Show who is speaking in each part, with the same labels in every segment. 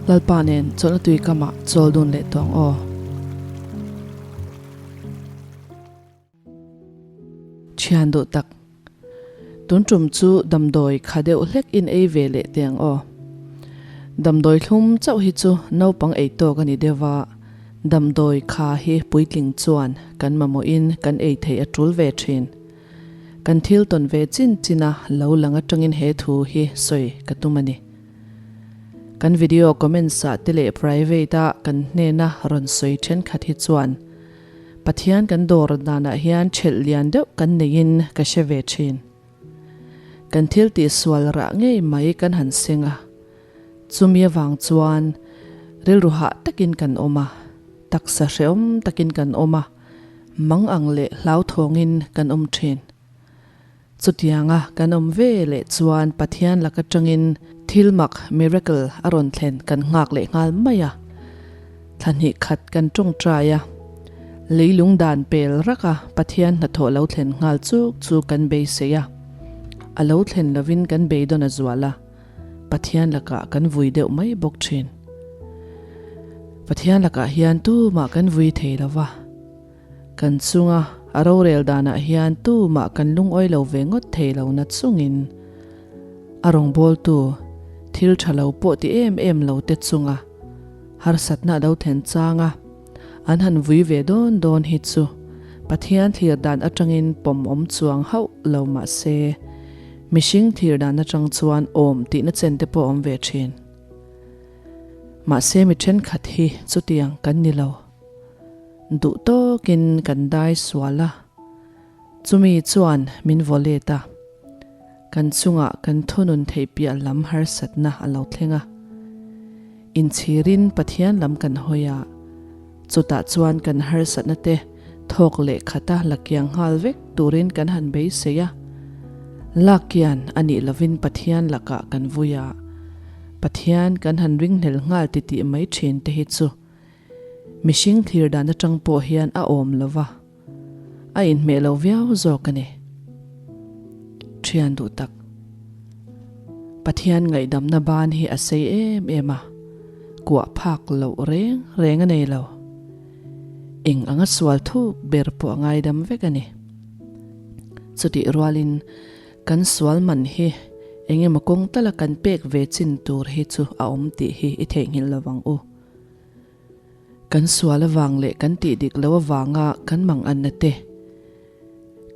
Speaker 1: Lalpa nen chawlhna tui kamah chawl dun leh tawh ang aw. Thian duh tak. Tun tum chu damdawi kha deuh hlek in ei ve leh teh ang aw. Damdawi thlum chauh hi chu naupang ei tawk a ni deuh a, damdawi kha hi puitling chuan kan mamawhin kan ei theih a tul ve thin. Kan thil tawn ve chin chin a lo lang atangin he thu hi sawi ka tum a ni. Kan video comments ah te leh private a kan hnena rawn sawi thenkhat hi chuan Pathian kan dawr danah hian ṭhelh lian deuh kan neiin ka hre ve ṭhin. Kan thil tihsual rah ngei mai kan han seng a, chumi avang chuan rilru hah takin kan awm a, taksa hrehawm takin kan awm a, mang ang leh hlauthawngin kan awm ṭhin. Chutianga kan awm ve leh chuan Pathian lak aṭangin thil mak, miracle, a rawn thlen kan nghak leh nghal mai a. Thla hnih khat kan ṭawngṭai a, leilung dan pel raka Pathian hnathawh lo thlen nghal chuk chu kan beisei a. A lo thlen lovin kan beidawn a zual a, Pathian lakah kan vui deuh mai bawk ṭhin. Pathian lakah hian tumah kan vui thei lo va. Kan chunga a rorel danah hian tumah kan lungawi lo ve ngawt thei lo na chungin a rawngbawltu thil tha lo pawh ti em em lo te chunga harsatna a lo thlen chang a, an han vui ve dawn dawn hi chu Pathian thlir dan atangin pawm awm chuang hauh lo mah se mihring thlir dan atang chuan awm tihna chen te pawh awm ve thin. Mahse mi thenkhat hi chutiang kan ni lo. Duh tawkin kan dai sual a, chumi chuan min vaw let a, kan chungah kan thunun theih piah lam harsatna a lo thleng a. Inchhirin Pathian lam kan hawi a, chutah chuan kan harsatna te thawk leh khata la kiang nghal vek turin kan han beisei a, lak kian a nih lovin Pathian lakah kan vui a, Pathian kan han ringhlel nghal titih mai thin te hi chu Mihring thlir dan atang pawh hian a awm lo va, a inhmeh lo viau zawk a ni. Thian duh tak. Pathian ngaihdamna ban hi a sei em em a, kuah phak loh reng reng a nei lo. Eng anga sual thuk ber pawh a ngaidam vek a ni. Chutih rualin kan sual man hi eng emaw kawng tala kan pek ve chin tur hi chu a awm tih hi i theihnghilh lo ang u. Kan sual avang leh kan tih dik lo avanga kan manganna te,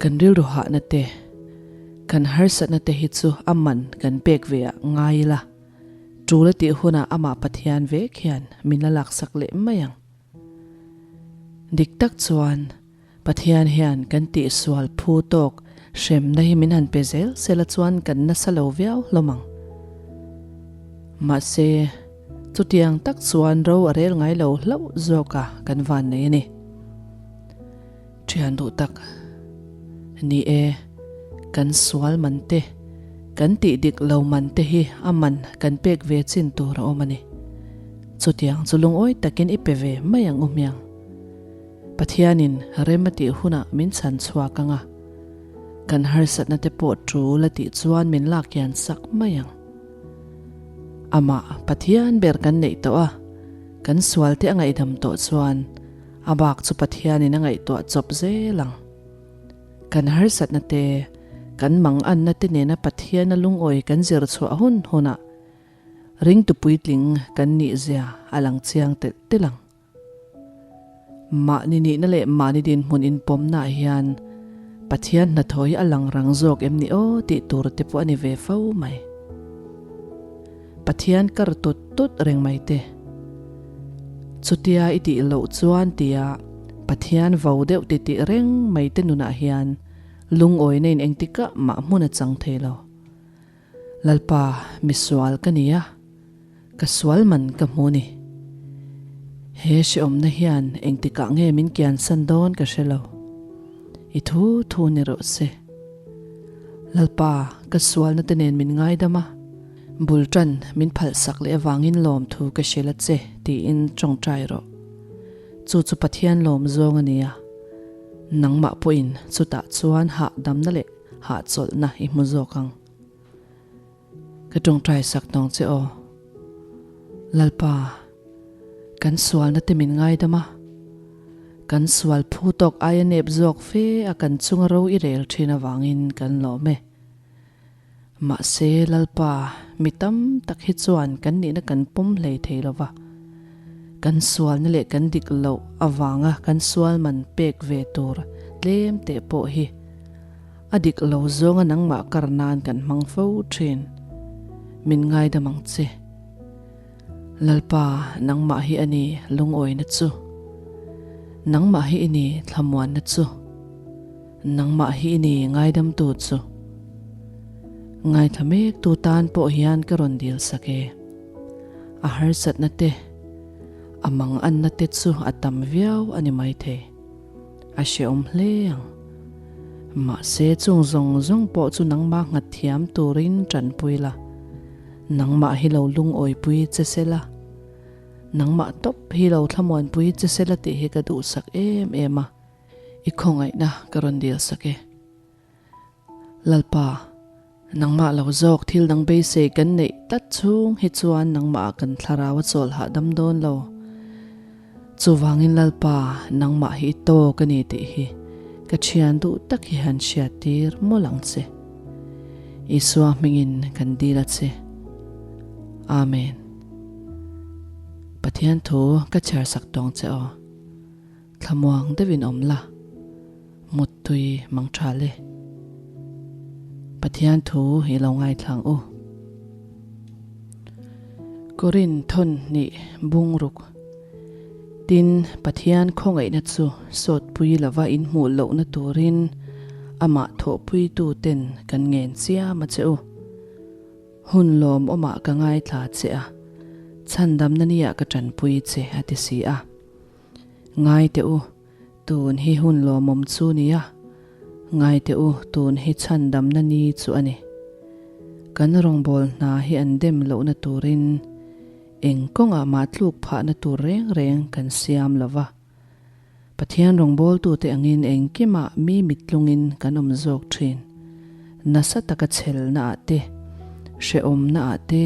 Speaker 1: kan rilru hahna te, kan harsatna te hi chu a man kan pek ve ah ngai ila, tul a tih hunah amah Pathian vek hian min la laksak leh mai ang. Dik tak chuan Pathian hian kan tihsual phu tawk hremna hi min han pe zel sela chuan kan nasa lo viau hlawm ang. Mahse, chutiang tak chuan ro a rel ngai lo hlauh zawk a kan van nei a ni. Thian duh tak, Ni e, kan sual man te, kan tih dik lo man te hi a man kan pek ve chin tur a awm a ni. Chutiang chu lungawi takin i pe ve mai ang u hmiang. Pathianin rem a tih hunah min chhan chhuak ang a, kan harsatna te pawh tul a tih chuan min lak hian sak mai ang. Amah Pathian ber kan neih tawh a, kan sual te a ngaihdam tawh chuan a bak chu Pathianin a ngaihtuah chawp zel ang. Kan harsatna te, kan manganna te nena Pathiana lungawi kan zir chhuah hun hunah ringtu puitling kan nih zia a lang chiang telh telh ang. Mahni nihna leh mahni dinhmun inpawmnaah hian Pathian hnathawh hi a lang rang zawk em ni aw tih tur te pawh a ni ve fo mai. Pathian kar tut tut reng mai te. Chutia i tih loh chuan tia Pathian vo deuh ti tih reng mai te nunah hian lungawina in engtikah mah hmun a chang thei lo. Lalpa, misual ka ni a, ka sual man ka hmu ni. He hrehawmna hian engtikah nge min kiansan dawn ka hre lo. I thu thu ni rawh se. Lalpa, ka sualna te nen min ngaidam a, bul tan min phalhsak leh avangin lawmthu ka hrilh a che tiin tawngtai rawh. Chu chu Pathian lawm zawng a ni a, nangmah pawhin chutah chuan hahdamna leh hahchawlhna i hmu zawk ang. Ka tawngtai sak tawng che aw. Lalpa, kan sualna te min ngaidam a, kan sual phu tawk aia nep zawk fe a kan chunga ro i rel thin avangin kan lawm e. Mahse, Lalpa, mi tam tak hi chuan kan nihna kan pawm hlei thei lo va. Kan sualna leh kan dik loh avanga kan sual man pek ve tur tlem teh pawh hi a dik lo zawnga nangmah kar nan kan hmang fo thin. Min ngaidam ang che. Lalpa, nangmah hi a ni lungawina chu. Nangmah hi i ni thlamuanna chu. Nangmah hi i ni ngaidamtu chu. Ngaithla mektu tan pawh hian ka rawn dil sak e. A harsatna te, a manganna te chu a tam viau a ni maithei. A hrehawm hle ang. Mahse chung zawng zawng pawh chu nangmah nghat thiam turin tanpui la. Nangmah hi lo lungawipui che se la. Nangmah tawp hi lo thlamuanpui che se la tih hi ka duhsak em em a. I khawngaihna ka rawn dil sak e. Lalpa, nangmah lo zawk thil dang beisei kan neih tlat chhung hi chuan nangmah ah kan thlarau a chawl hahdam dawn lo. Chuvangin Lalpa, nangmah hi i tawk a ni tih hi ka thian duh tak hi han hriat tir mawlh ang che. Isua hmingin kan dil a che. Amen. Pathian thu ka chhiar sak tawng che aw. Thlamuang deuhin awm la, muttui mang tha le. Pathian thu i lo ngaithlang u. Korin thawn hnih bungruk. Tin, Pathian khawngaihna chu sawtpui lova in hmuh lohna turin amah thawhpuitu ten kan ngen chiam a che u. Hun lawmawmah ka ngaithla che a, chhandamna niah ka tanpui che a ti si a. Ngai teh u, tun hi hun lawmawm chu nia. Ngai teh u, tun hi chhandamna ni chu a ni. Kan rawngbâwl hna hi an dem lohna turin eng kawngah mah tluk phahna tur reng reng kan siam lo va. Pathian rawngbâwltute angin engkimah mi mittlungin kan awm zawk ṭhin. Nasa taka chhelnaah te, hrehawmnaah te,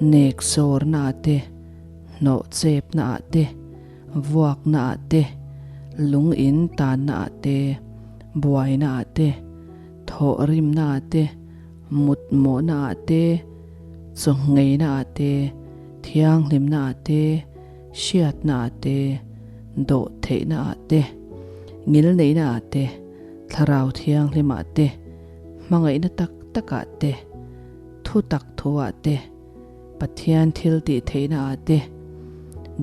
Speaker 1: Nek sawrnaah te, hnawh chepnaah te, vuaknaah te, lung in tannaah te, buainaah te, thawhrimnaah te, mutmawhnaah te, chawngheinaah te, thianghlimnaah te, hriatnaah te, dawhtheihnaah te, ngilneihnaah te, thlarau thianghlimah te, hmangaihna tak takah te, Thu tak thuah te, Pathian thil tih theihna ah te,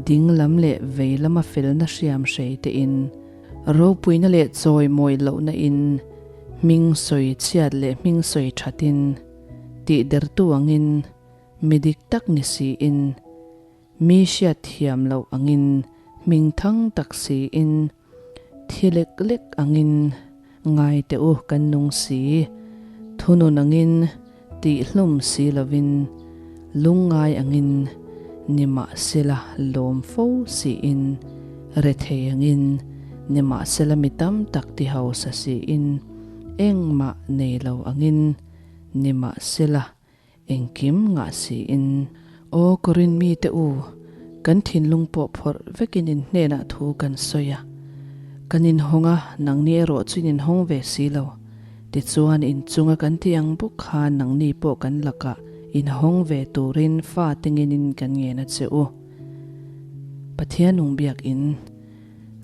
Speaker 1: ding lam leh vei lama felna hriam hrei te in, ropuina leh chawimawi lohna in, hming sawi chhiat leh hming sawi that in, tih dertu angin, mi dik tak ni si in, mi hriat thiam loh angin, hming thang tak si in, Thi lek lek angin ngai teh u kan nung si, thunun angin tihhlum si lovin lungngai angin nimahsela lawm fo siin rethei angin nimahsela mi tam tak ti hausa siin engmah nei lo angin nimahsela Engkim ngah siin. Aw Korin mite u, kan thinlung pawh phawrh vekin in hnenah thu kan sawi a. Kan inhawng a, nangni erawh chu in inhawng ve si lo. Tichuan inchunga kan tih ang bawk khan nangni pawh kan lakah inhawng ve turin fa tenginin kan ngen a che u. Pathian nung biakin,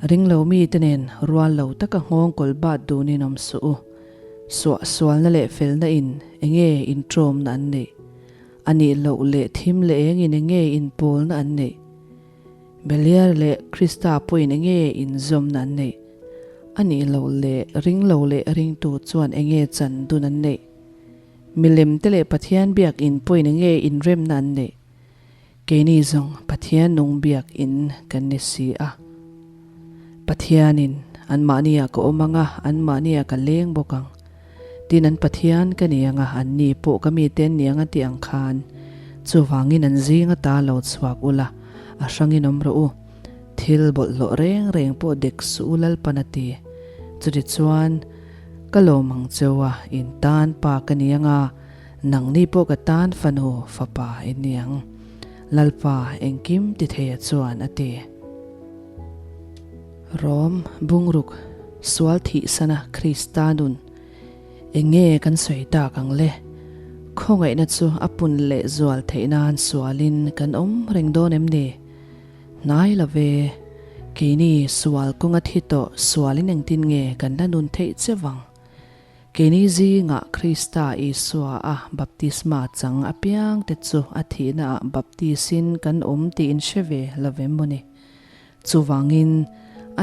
Speaker 1: ringlo mite nen rual lo taka nghawng kawl bat dunin awm suh u. Suah sualna leh felna in enge intawmna an neih? A nih loh leh thim leh eng in enge inpawlna an neih? Beliar leh Krista pawhin enge inzawmna an neih? A nih loh leh ringlo leh ringtu chuan enge chan dun an neih? Milem te leh Pathian biak in pawhin enge inremna an neih? Keini zawng Pathian nung biak in kan ni si a. Pathianin anmahniah ka awm ang a, anmahniah ka leng bawk ang. Tin an Pathian ka ni ang a, anni pawh ka mite an ni ang a tih ang khan. Chuvangin an zing ata lo chhuak ula, a hrangin awm rawh u. Thil bawlhhlawh reng reng pawh dek suh u Lalpan a ti. Chutichuan, ka lawm ang cheu a, in tan pa ka ni ang a, Nangni pawh ka tan fanu fapa i ni ang. Lalpa engkim ti theia chuan a ti. Rom bungruk sual thihsana Krista nun eng nge kan sawi tak ang le? Khawngaihna chu a pun leh zual theih nan sualin kan awm reng dawn em ni? Hnai lo ve, keini sual kawnga thi tawh sualin engtin nge kan la nun theih che vang? Keini zingah Krista Isua a baptisma chang apiangte chu a thihnaah baptisin kan awm tih in hre ve lo vem maw ni? Chuvangin,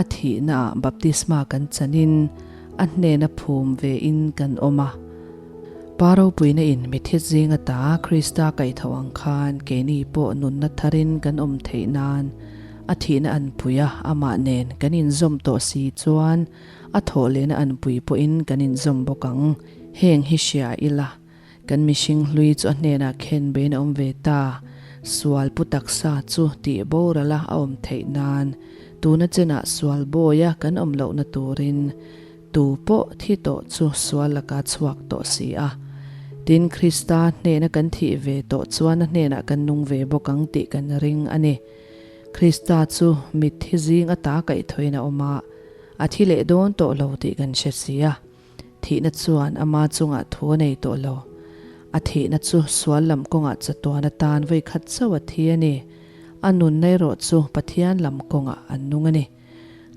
Speaker 1: a thihnaah baptisma kan chanin a hnena phum vein kan awm a. Pa ropuina in mithi zing ata Krista kaihthauh ang khan keini pawh nunna tharin kan awm theih nan a thihna anpui a amah nen kan inzawm tawh si chuan A thawh lehna anpui pawhin kan inzawm bawk ang. Heng hi hria ila, kan mihring hlui chu a hnenah khen bein a awm ve ta. Sual pu taksa chu tih boral a a awm theih nan, tuna chenah sual bawia kan awm lohna turin tu pawh thi tawh chu sual laka chhuak tawh si a. Tin, Krista hnena kan thih ve tawh chuan a hnenah kan nung ve bawk ang tih kan ring a ni. Krista chu mitthi zing ata kaihthawhin a awm a. A thi leh dawn tawh lo tih kan hre si a, thihna chuan ama chungah thu a nei tawh lo. A thihna chu sual lam kawngah chatuan atan vawi khat chauh a thi a ni. A nunna erawh chu Pathian lam kawngah an nung a ni.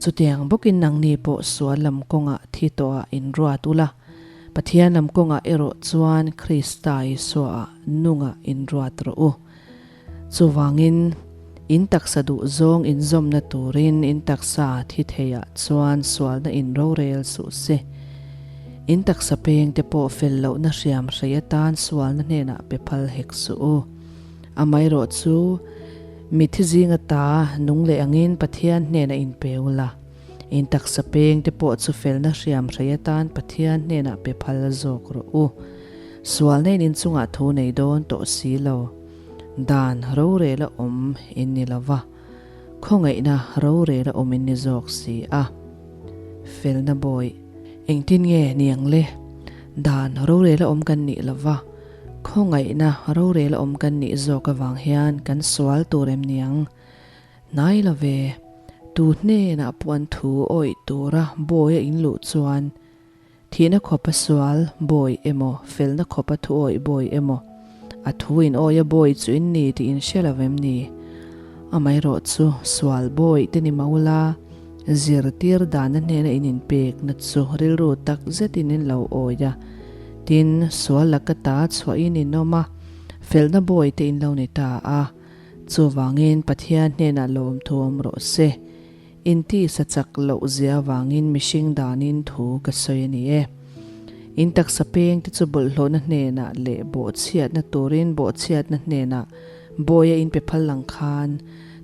Speaker 1: Chutiang bawkin nangni pawh sual lam kawngah thi tawhah inruat ula, Pathian lam kawngah erawh chuan Krista Isuaah nungah inruat rawh u. Chuvangin, in taksa duh zawng inzawmna turin in taksa thi theiah chuan sualna in rorel suh se. In taksa pengte pawh fel lohna hriam hrei atan sualna hnenah pe phal hek suh u. Amaherawh chu, mithi zinga ta nung leh angin Pathian hnenah in pe ula, in taksa pengte pawh chu felna hriam hrei atan Pathian hnenah pe phal zawk rawh u. Sualna in inchungah thu nei dawn tawh si lo. Dan rorel a awm in ni lo va, khawngaihna rorel a awm in ni zawk si a. Felna bawih, engtin nge ni ang le? Dan rorel a awm kan nih lo va, khawngaihna rorel a awm kan nih zawk avang hian kan sual tur em ni ang? Hnai lo ve, tu hnenah pawh an thu awih tura bawi a inluh chuan Thihna khawpa sual bawi emaw, felna khawpa thuawih bawi emaw, a thu in awia bawi chu in ni tih in hre lo vem ni? Amaherawh chu sual bawi te ni maula, zirtir dana hnena in inpekna chu rilru tak zetin in lo awi a, tin, sual laka ta chhuahin in awm a, felna bawi te in lo ni ta a. Chuvangin Pathian hnenah lawmthu awm rawh se. Inti sa chak loh zia vangin mihring danin thu ka sawi a ni e. In taksa peng te chu bawlhhlawhna hnenah leh bawhchhiatna turin bawhchhiatna hnenah bawi a inpe phal lang khan,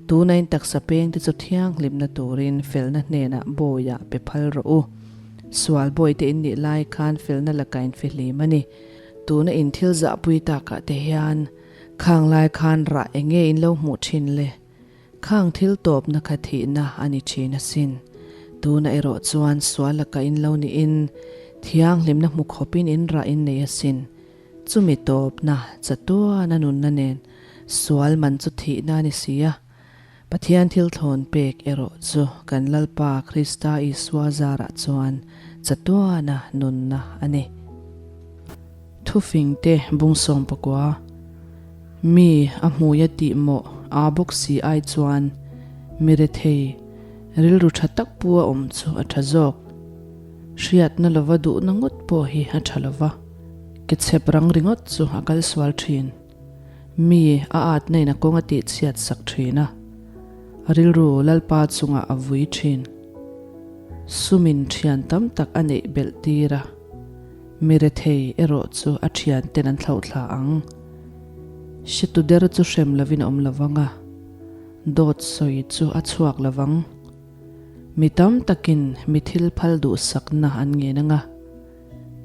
Speaker 1: tuna in taksa peng te chu thianghlimna turin felna hnenah bawiah pe phal rawh u. Sual bawi te in nih lai khan felna laka in fihlim a ni. Tuna in thil zahpui takah te hian khang lai khan rah eng nge in lo hmuh thin le? Khang thil tawpna kha thihna a ni thin asin. Tuna erawh chuan sual laka in lo niin thianghlimna hmu khawpin in rah in nei asin. Chumi tawpna chatuana nunna nen sual man chu thihna a ni si a. Pathian thil thlawn pek erawh chu kan Lalpa Krista Isua zarah chuan chatuana nunna a ni. Thufingte bungsawm pakua. Mi a hmui a tih mawh aa bawk si ai chuan mi rethei rilru tha tak pu a awm chu a tha zawk. Hriatna lova duhna ngawt pawh hi a tha lova, ke chhep rang ringawt chu a kal sual thin. Mi a atna in a kawng a tih chhiat sak thin a, a rilru Lalpa chungah a vui thin. Sumin thian tam tak a neih belh tir a. Mi rethei erawh chu a thianten an thlauhthla ang. Hretu der chu hrem lovin a awm lo vang a, dawt sawi chu a chhuak lo vang. Mi tam takin mi thil phal duhsakna an ngen ang a,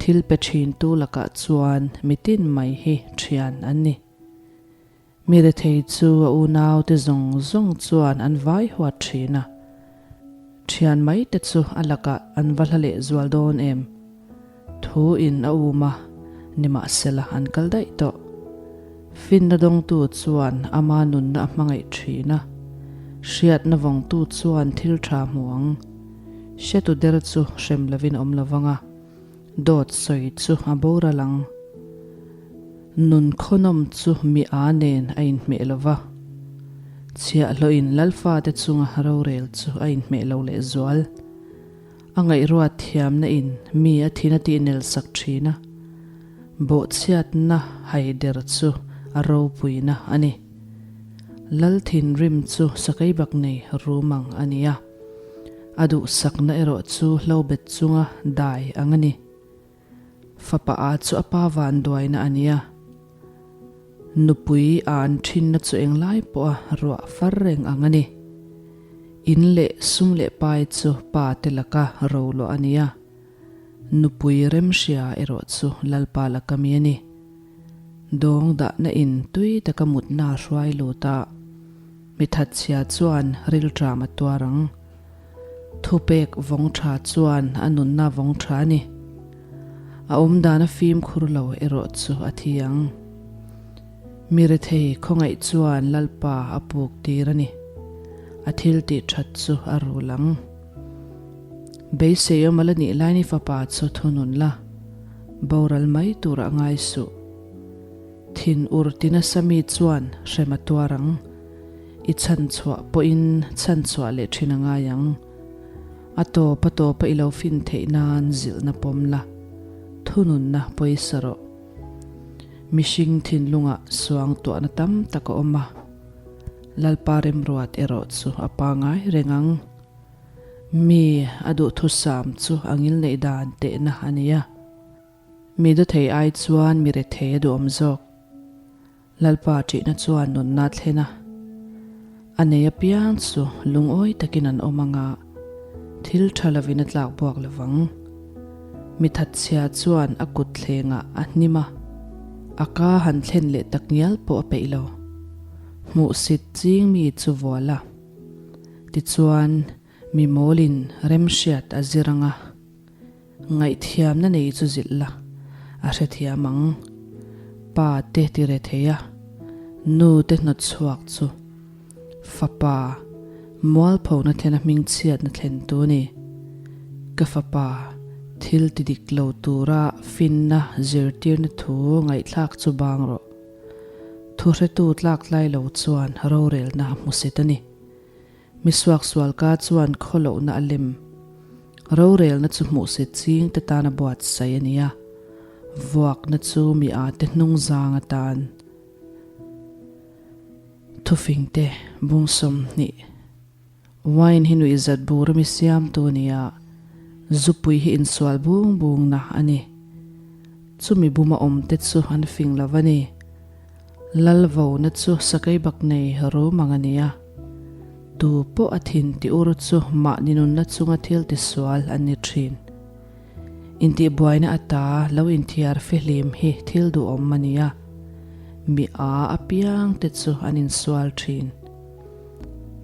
Speaker 1: thil pe thintu lakah chuan mi tin mai hi thian an ni. Mi rethei chu a unaute zawng zawng chuan an vai huat thin a, thian mai te chu a lakah an va hla leh zual dawn em? Thu in a um a, nimahsela an kal daih tawh. Finna dawngtu chuan ama nunna a hmangaih thin a, hriatna vawngtu chuan thil tha hmu ang. Hretu der chu hrem lovin a awm lo vang a, dawt sawi chu a boral ang. Nun khawnawm chu mi a nen a inhmeh lo va, chhiahhlawhin Lalfate chunga rorel chu a inhmeh lo lehzual. A ngaihruat thiamna in mi a thin a tihnel sak thin a, bawhchhiatna haider chu a ropuina a ni. Lal thinrim chu sakeibak nei rum ang a ni a, a duhsakna erawh chu hlobet chunga dai ang a ni. Fapa a chu a pa vanduaina a ni a, nupui a an thinna chu englai pawha ruah far reng ang a ni. In leh sum leh pai chu pa te laka roluah a ni a, nupui remhria erawh chu Lalpa laka mi a ni. Dawng dahna in tui taka mutna a hruai lut a, mi thatchhia chuan rilṭam a tuar ang. Thupek vawng tha chuan a nunna vawng tha a ni. A awmdan a fimkhur lo erawh chu a thi ang. Mi rethei khawngaih chuan Lalpa a puk tir a ni. A thil tih that chu a rul ang. Beisei awm a la nih lai ni fapa chu thunun la, boral mai turah ngai suh. Thin ur ti nasa mi chuan hrem a tuar ang. I chhanchhuah pawhin chhanchhuah leh thin a ngai ang. A tawp a tawpa i lo fin theih nan zilhna pawm la, thununna pawisa rawh. Mihring thinlungah suangtuahna tam tak a awm a, Lalpa remruat erawh chu a pangai reng ang. Mi a duhthusam chu a ngilneih dan tehna a ni a. Mi dawthei ai chuan mi rethei a duhawm zawk. Lalpa ṭihna chuan nunna a thlen a, a nei apiang chu lungawi takin an awm ang a, thil ṭha lovin a tlak buak lo vang. Mi thatchhia chuan a kut thlengah a hnim a, a ka han thlen leh tak ngial pawh a peih lo. Hmuhsit ching mi chu vual a, tichuan mi mawlin remhriat a zir ang a. Ngaihthiamna nei chu zilh la, a hrethiam ang. Pa te ti re thei a, nu te hnawt chhuak chu fapa mualphona thlena hmingchhiatna thlen tu a ni. Ka fapa thil ti dik lo tura finna zirtirna thu ngaihthlak chu bang rawh. Thuhretu tlak tlai lo chuan rorelna a hmusit a ni. Mi suaksual ka chuan khawlohna a lem. Rorelna chu hmuhsit ching te tan a buatsaih a ni a, vuakna chu mi a te hnung zang atan. Thufing te bung 20. Wine hi nuihzat bur a mi siamtu a ni a, zupui hi insual bung bungna a ni. Chumi buma awm te chu an fing lo a ni. Lalvona chu sakei bak nei rum ang a ni a, tu pawh a thin ti ur chu mahni nunna chunga thil tisual an ni thin. Intihbuaina ata lo inthiar fihlim hi thil duhawm a ni a, mi a apiang te chu an insual thin.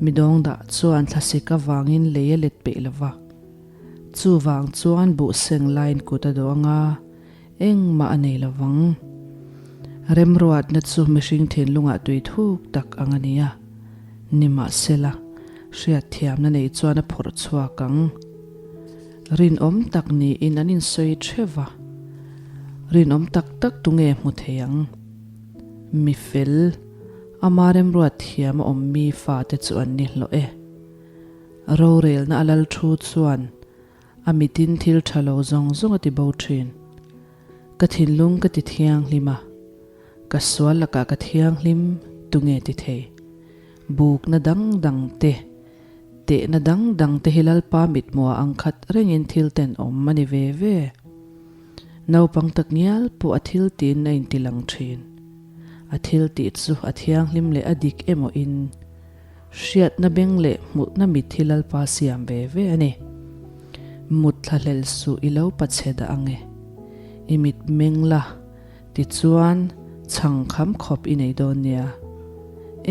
Speaker 1: Mi dawngdah chuan thlasik avangin lei a let peih lova, chuvang chuan buhseng laiin kut a dawh anga, Engmah a nei lo vang. Remruatna chu mihring thinlungah tui thuk tak ang a ni a, nimahsela, hriatthiamna nei chuan a phawrh chhuak ang. Rinawm tak niin an insawi theuh va, rinawm tak tak tunge hmu thei ang? Mi fel, ama remruat thiam a awm mi fate chu an ni hlawh e. Rorelna a lal thu chuan A mitin thil tha lo zawng zawng a ti bo thin. Ka thinlung ka ti thianghlim a, ka sual lakah ka thianghlim tunge ti thei? Bukna dang dang te, tehna dang dang te hi Lalpa mithmuha ang khat rengin thil tenawm a ni ve ve. Naupang tak ngial pawh a thil tiin a inti lang thin. A thil tih chu a thianghlim leh a dik emaw in Hriatna beng leh hmuhna mit hi Lalpa siam ve ve a ni. Mut thlahlel suh i lo pachhe dah ang e. I mit meng la, tichuan chhang kham khawp i nei dawn nia.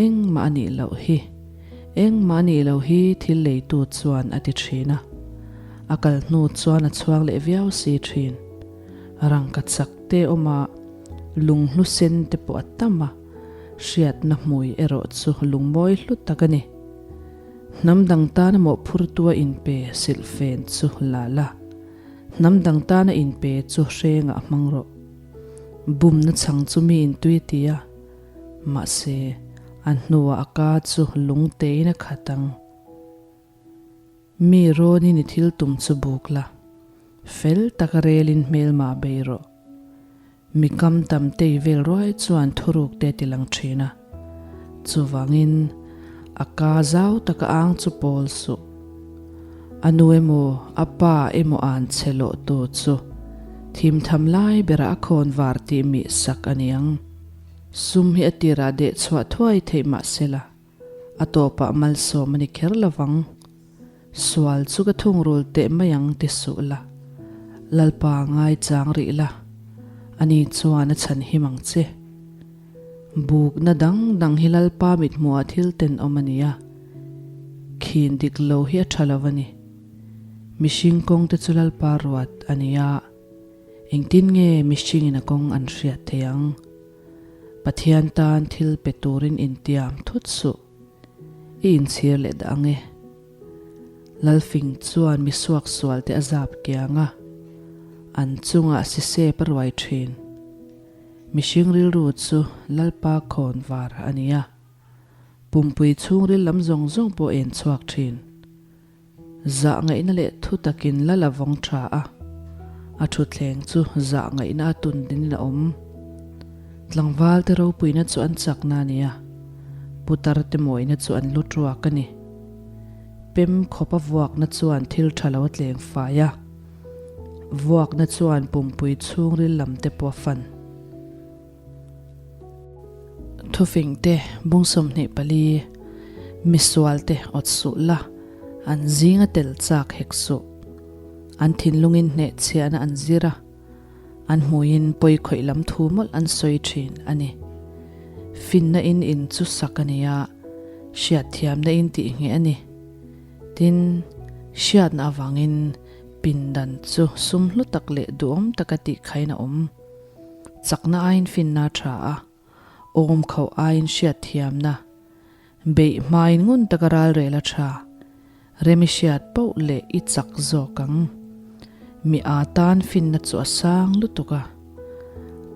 Speaker 1: Engmah a nih loh hi, engmah a nih loh hi thil leitu chuan a ti thin a. A kal hnu chuan a chhuang leh viau si thin. Rangka chak te awm a, lunghlu sen te pawh a tam a. Hriatna hmui erawh chu lungmawi hlu tak a ni. Hnam dang tana mawhphurtua inpe silhfen chu la la. Hnam dang tana inpe chu hrengah hmang rawh. Bumna chhang chu mi intui a ti a, mahse, a hnuah a ka chu lungtein a khat ang. Mi rawnin i thil tum chu buk la, fel taka relin hmelma bei rawh. Mi kam tam tei vel ruai chuan thuruk te ti lang thin a, chuvangin a ka zau taka ang chu pawl suh. A nu emaw a pa emaw an che lawh tu chu thim tham lai berah a khawn var tih mih sak a niang. Sum hi a tirah deh chhuah thuai theih mah sela. A tawpah malsawm a ni kher lovang. Sual chu ka thungrul teh mai ang ti suh la. Lalpa ngaichang rih la, ani chuan a chhan him ang che. Bukna dang dang hi Lalpa mithmuhah thil tenawm a ni a, khin dik lo hi a tha lo a ni. Mihring kawng te chu Lalpa ruat a ni a, engtin nge mihringin a kawng an hriat theih ang? Pathian tan thil pe turin intiam thut suh. I inchhir leh dah ang e. Lalfing chuan mi suaksual te a zap kiang a, an chungah sisep a ruai thin. Mihring rilru chu Lalpa khawn var a ni a, pumpui chhungril lam zawng zawng pawh en chhuak thin. Zah ngaihna leh thu takin lal a vawng tha a, a thutthleng chu zah ngaihna a tun dinin a awm. Tlangval te ropuina chu an chakna a ni a, putar te mawina chu an lu tuak a ni. Pem khawp a vuakna chuan thil tha lo a tleng fai a, vuakna chuan pumpui chhungril lam te pawh a fan. Thufing te, bung 24, Misual te awt suh la, an zinga tel chak hek suh. An thinlungin hnehchhiahna an zir a, an hmuiin pawi khawih lam thu mawlh an sawi thin a ni. Finna in in chu sak a ni a, hriatthiamna in tih ngheh a ni. Tin, hriatna avangin pindan chu sum hlu tak leh duhawm taka tihkhain a awm. Chakna aiin finna a tha a, awm khauh aiin hriatthiamna, beih hmain ngun taka ralrel a tha, rem i hriat poh leh i chak zawk ang. Mi aa tan finna chu a sang lutuk a,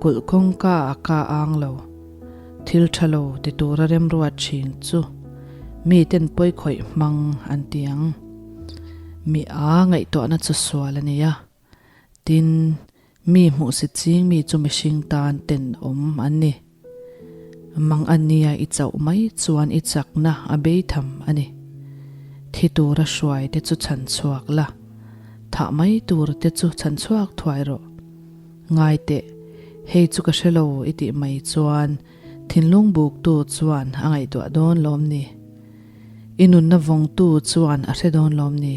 Speaker 1: kulh kawngka a ka ang lo, thil tha lo ti tura remruat thin chu miten pawi khawih hmang an ti ang. Mi aa ngaihtuahna chu sual a nia. Tin, mi hmuhsit ching mi chu mihring tan tenawm an ni. Mang a nia i chauh mai chuan i chakna a bei tham a ni. Thi tura hruai te chu chhan chhuak la, thah mai tur te chu chhan chhuak thuai rawh. Ngai teh, hei chu ka hre lo i tih mai chuan thinlung buktu chuan a ngaihtuah dawn lawm ni? I nunna vawngtu chuan a hre dawn lawm ni?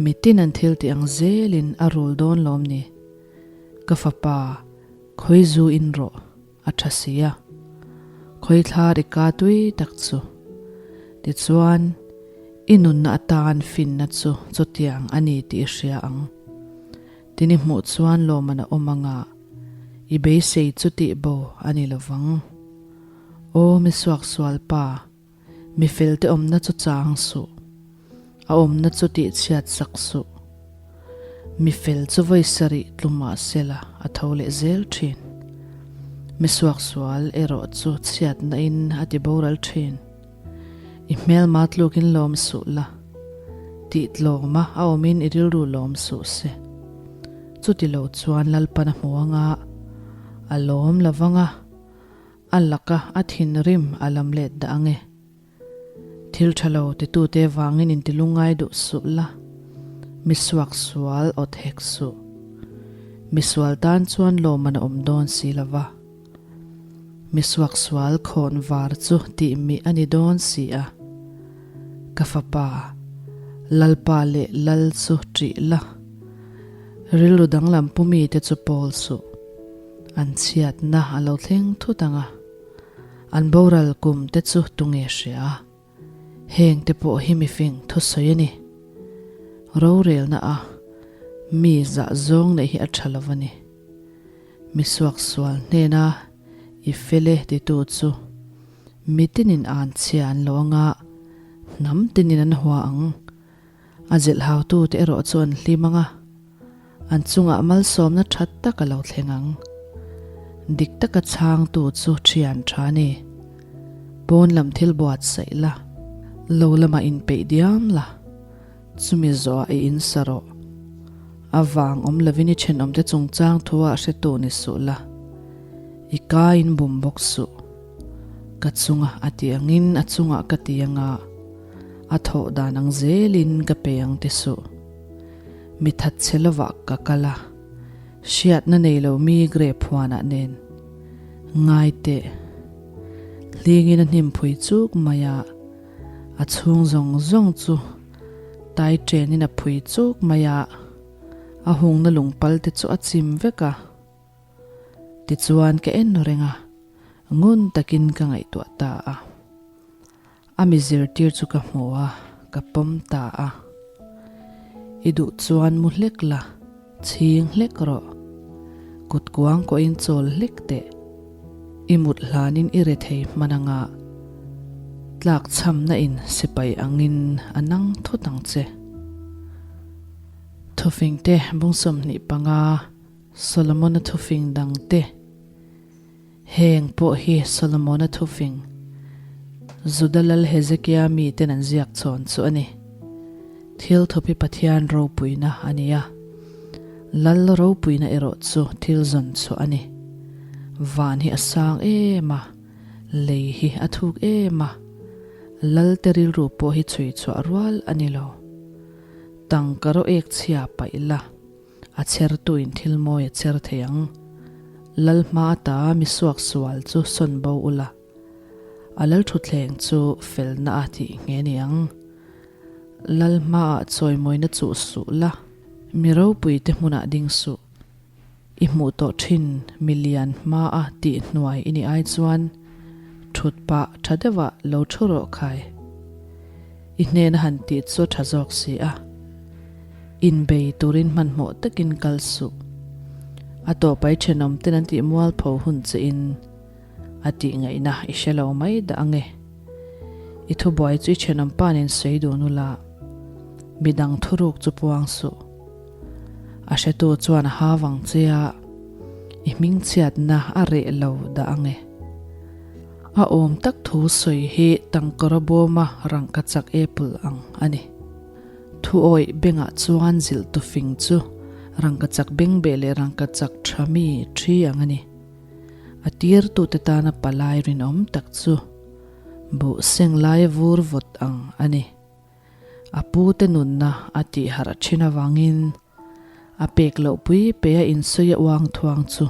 Speaker 1: Mitin an thil tih ang zelin a rul dawn lawm ni? Ka fapa, khawi zu in rawh, a tha si a. Khawi thlar i ka tui tak chu. Tichuan, i nunna atan finna chu chutiang a ni tih i hria ang. Tin i hmuh chuan lawmman a awm anga i beisei chu tih bo a ni lovang. Aw mi suaksual pa! Mi felte awmna chu chang suh, a awmna chu tihchhiat sak suh. Mi fel chu vawi sarih tlu mah sela a tho leh zel thin. Mi suaksual erawh chu chhiatna in a ti boral thin. I hmelma tlukin lawm suh la, tih tlawma a awmin i rilru lawm suh se. Chuti lo chuan Lalpan a hmu anga, a lawm lovang a. A laka a thinrim a lam let dah ang e. Thil tha lo titute vangin intilungngai duh suh la, mi suak sual awt hek suh. Mi sual tan chuan lawmman a awm dawn si lo va. Mi suak sual khawn var chu tih mih a ni dawn si a. Ka fapa, Lalpa leh Lal chu ṭih la, rilru danglam pu mite chu pawl suh. An chhiatna a lo thleng thut ang a, an boral kum te chu tunge hria? Heng te pawh hi mifing thusawi a ni. Rorelna a mi zah zawng neih hi a tha lo a ni. Mi suaksual hnena i fel e titu chu. Mitinin an chhia an lo anga, hnam tinin an hua ang. A zilhhautute erawh chu an hlim ang a, an chungah malsawmna that tak a lo thleng ang. Dik taka chhangtu chu thian tha a ni. Pawn lam thil buatsaih la, lo lamah inpeih diam la, chumi zawhah i insa rawh. A vang awm lovin i thenawmte chungchang thuah hretu ni suh la, i kaiin bum bawk suh. Ka chunga a ti angin a chungah ka ti anga, a thawh dan ang zelin ka pe ang ti suh. Mi that che lovah ka kal a, hriatna nei lo mi grape huanah nen. Ngai teh. Hlingin a hnim phui chuk mai a, a chhung zawng zawng chu tai chenin a phui chuk mai a, a hungna lungpal te chu a chim vek a. Tichuan ka en reng a, ngun takin ka ngaihtuah ta a. A mi zirtir chu ka hmu a, ka pawm ta a. I duh chuan mu hlek la, chhing hlek rawh. Kut kuang kawhin chawl hlek teh. I mut hlanin i re thei hman anga tlak chhamna in sipai angin a nang thut ang che. Thufing te bung 25 Solomon-a thufing dang te. Heng pawh hi Solomona thufing, Juda lal Hezekia miten an ziak chhawn chu a ni. Thil thup hi Pathian ropuina a ni a, lal ropuina erawh chu thil zawn chhuah a ni. Van hi a sang em a, lei hi a thuk em a, lalte rilru pawh hi chhui chhuah rual a ni lo. Tangka rawh ek chhia paih la. A chhertuin thil mawi a chher thei ang. Lal hma ata mi suak sual chu sawn bo ula, a lal thutthleng chu felna a tih nghe ni ang. Lal hmaah chawimawina chuh suh la, mi ropuite hmunah ding suh. I hmuh tawh thin mi lian hmaa tih hnuai i nih ai chuan thut pah tha deuhah lo thu rawh khai. I hnena han tih chu a tha zawk si a. Inbei turin hmanhmawh takin kal suh. A tawpai thenawm ten an tih mualpho hun che in a tih ngaihna i hre lo mai dah ange. I thubuai chu i thenawm pa nen sawi dun ula, midang thuruk chu puang suh. A hretu chuan a ha vang che a, i hmingchhiatna a reh lo dah ange. A awm tak thu sawi hi tangkawra bawma rangkachak apple ang a ni. Thuawih bengah chuan zilh tu fing chu rangkachak bengbeh leh rangkachak tha mi thi ang a ni. A tirtute tana palai rinawm tak chu buh seng laia vur vawt ang a ni. A pute nunna a tih harh thin avangin a pek loh pui pe a insawi a uang thuang chu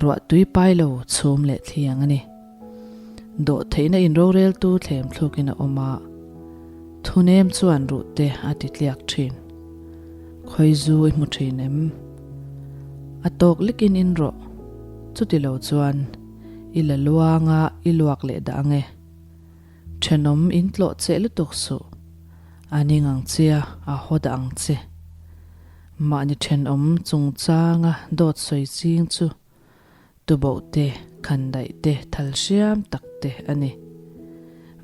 Speaker 1: ruah tui pai lo chhum leh thli ang a ni. Dawhtheihna inroreltu thlem thlukin a awm a, thunem chuan ruh te a ti tliak thin. Khawi zu i hmu thin em? A tawk lekin in rawh, chuti lo chuan i la luanga i luak leh dah ang e. Thenawm in tlawh cheh lutuk suh, a ning ang che a, a haw dah ang che. Mahni thenawm chungchanga dawt sawi ching chu tuboh te, khandaih te, thal hriam tak te a ni.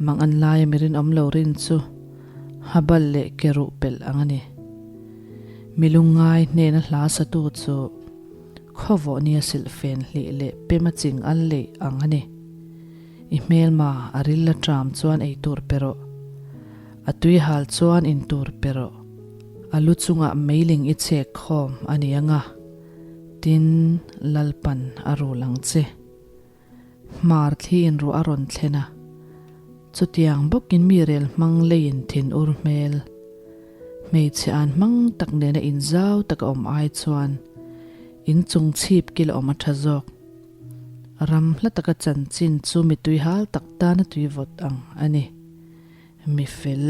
Speaker 1: Mang an laia mi rinawm lo rin chu habal leh ke ruh pelh ang a ni. Mi lungngai hnena hla satu chu khawvawh nia silhfen hlih leh pema ching al leih ang a ni. I hmelma a ril a ṭam chuan ei tur pe rawh. A tui hal chuan in tur pe rawh. A lu chungah meiling i chhek khawm a ni ang a, tin Lalpan a rul ang che. Hmar thli in ruah a rawn thlen a, chutiang bawkin mi rel hmang leiin thin ur hmel. Hmeichhe an hmang tak nena inzau tak a awm ai chuan inchung chhip kil a awm a ṭha zawk. Ram hla taka chanchin chu mi tuihal tak tana tui vawt ang a ni. Mi fel,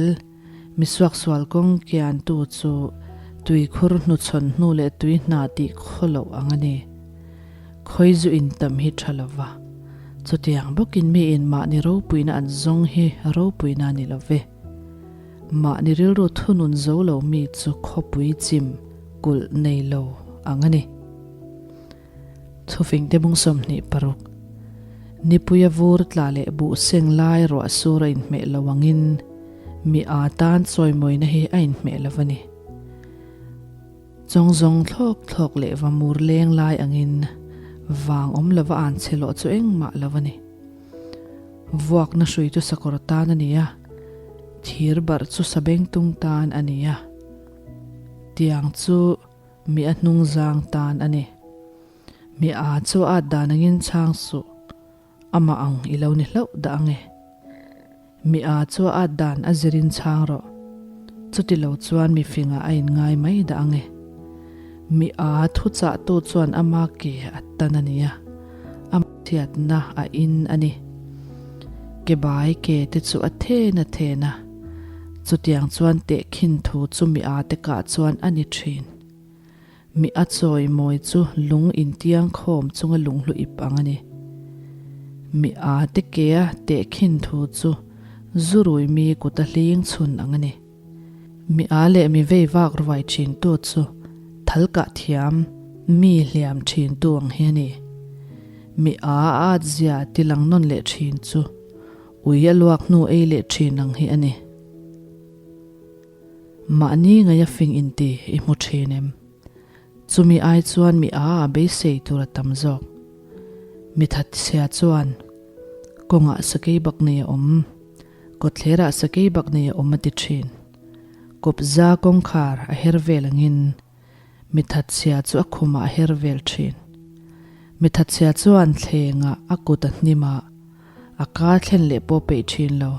Speaker 1: mi suaksual kawng kiantu chu tuikhur hnuchhawn hnu leh tui hna tih khaw loh ang a ni. Khawi zu in tam hi tha lo va, chutiang bawkin mi in mahni ropuina an zawng hi ropuina a ni lo ve. Mahni rilru thunun zo lo mi chu khawpui chim kulh nei lo ang a ni. Thufingte bung 26. Nipuia vur tla leh buh seng lai ruah sur a inhmeh lo angin mi â tan chawimawina hi a inhmeh lo a ni. Chawng zawng thlawk thlawk leh va mur leng lai angin vang awm lova an che lawh chu engmah lo a ni. Vuakna hrui chu sakawr tan a ni a, thir barh chu sabengtung tan a ni a, tiang chu mi a hnungzang tan a ni. Mi â chu a ât dan angin chhang suh, amah ang i lo ni hlauh dah ang e. Mi â chu a ât dan a zirin chhang rawh, chuti lo chuan mi fingah a inngai mai dah ang e. Mi â thuchahtu chuan ama ke a tan a nia, a chhiatna a in a ni. Ke bai ke te chu a then a then a, chutiang chuan tehkhin thu chu mi â te kah chuan a ni thin. Mi a chawi mawi chu lung intiang khawm chunga lunghlu ip ang a ni. Mi a te kea tehkhin thu chu zurui mi kuta hling chhun ang a ni. Mi a leh mi vei vak ruai thintu chu thal kah thiam, mi hliam thintu ang hi a ni. Mi a a atzia tilang nawn leh thin chu ui a luak hnu ei leh thin ang hi a ni. Mahni ngaia fing inti i hmu thin em? Chumi ai chuan mi a a beisei tur a tam zawk. Mi thatchhia chuan kawngah sakei bak nei a awm, kawtthlerah sakei bak nei a awm a ti thin. Kawpza kawngkhar a her vel angin Mi thatchhia chu a khumah a her vel thin. Mi thatchhia chuan thlengah a kut a hnim a, a ka thlen leh pawh peih thin lo.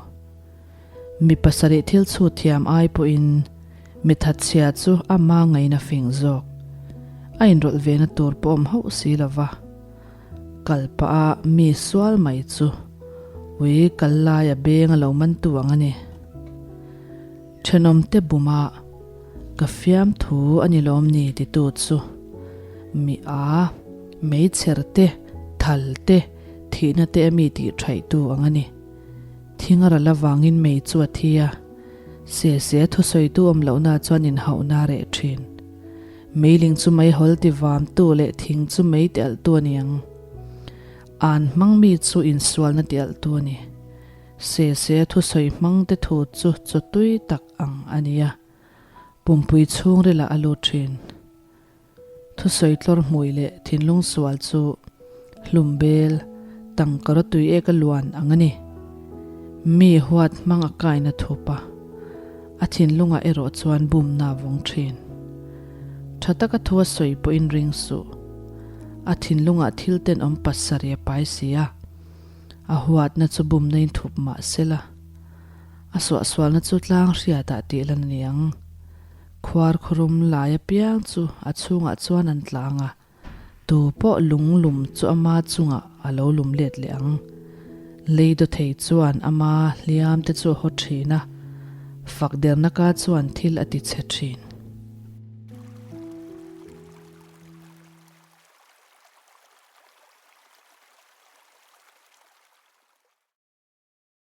Speaker 1: Mi pasarih thil chhut thiam ai pawhin mi thatchhia chu ama ngaina fing zawk. A inrawlh vena tur pawh awm hauh si lo va. Kal pah a mi sual mai chu ui kal laia beng a lo man tu ang a ni. Thenawmte buma ka fiamthu a ni lawm ni titu chu mi a, meichher te, thal te, thihna te a mi tih thaihtu ang a ni. Thing a ral avangin mei chu a thi a, se se thusawitu awm lohna chuan inhauhna a reh thin. Meiling chu meihawl ti vamtu leh thing chu mei ti alhtu a ni ang. An hmang mi chu insualna ti alhtu a ni. Se se thusawi hmang te thu chu chaw tui tak ang a nia. Pumpui chhungrilah a lut thin. Thusawi tlawr hmui leh thinlung sual chu hlum bel tangkara tui eka luan ang a ni. Mi huat hmang a kaina thup a, a thinlungah erawh chuan bumna a vawng thin. Tha taka thu a sawi pawhin ring suh. A thinlungah thil tenawm pasarih a pai si a. A huatna chu bumna in thup mah sela, a suahsualna chu tlang hriatah tih lan a ni ang. Khuar khurum lai apiang chu a chhungah chuan an tlang a, tu pawh lung lum chu ama chungah a lo lum let leh ang. Lei dawthei chuan ama hliam te chu a haw thin a, fak derna ka chuan thil a ti chhe thin.